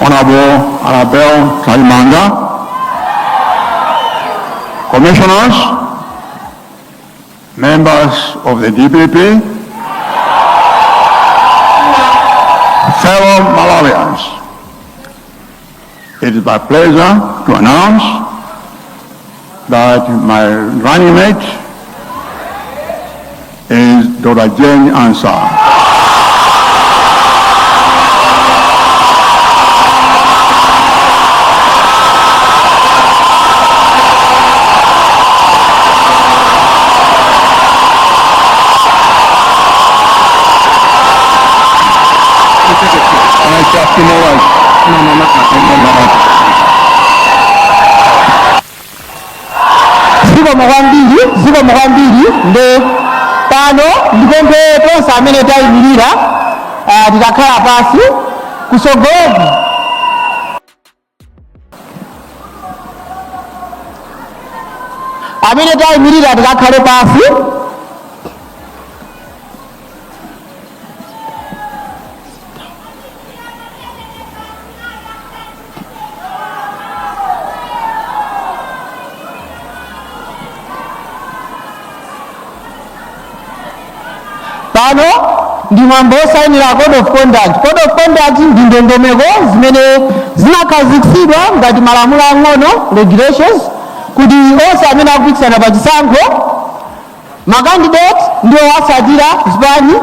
Honorable Annabel Mtalimanja, commissioners, members of the DPP, fellow Malawians, it is my pleasure to announce that my running mate is Dr. Jane Ansah. I just, you know what? No. Zikomo kwambiri, zikomo kwambiri. Nde pano ndipemphe tonse amene tayimirira, titakhala pasi kusogoloku. Amene tayimirira tikakhale pasi. Pano ndi mwambo osayinira code of conduct. Code of conduct ndi ndondomeko zimene zinakhazikitsidwa ngati malamulo ang'ono, regulations, kuti onse amene akupikisana pa chisankho, makandidate ndi owasatira, zipani,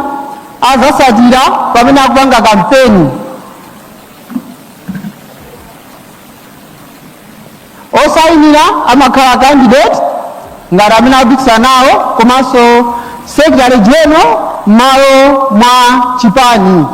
azasatira pamene akupanga kampeni. Osayinira amakhala candidate ngati amene akupikisana nawo, komanso secretary general m'malo mwa chipani.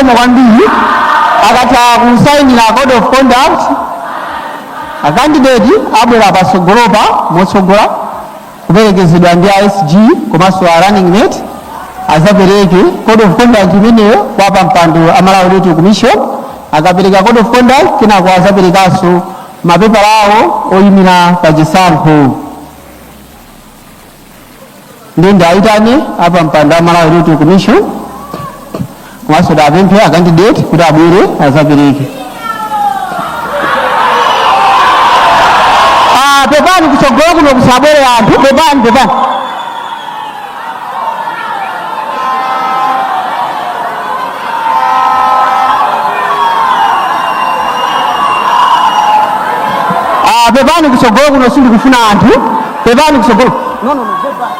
Zikomo kwambiri. Akatha kusayinira code of conduct, a candidate abwera patsogolopa motsogola kuperekezedwa ndi a SG komanso a running mate, azapereke code of conduct imeneyo kwa pampando a Malawi Electoral Commission. Akapereka code of conduct, kenako azaperekanso mapepala awo oyimira pachisankho. Ndi ndayitane apampando a Malawi Electoral Commission komanso apemphe a candidate kuti abwere azapereke. Ah, pepani, kutsogolo kuno kusabwere anthu. Pepani, pepani. Ah, pepani, kutsogolo kuno sindikufuna anthu. Pepani, kutsogolo. No, no, no, go back.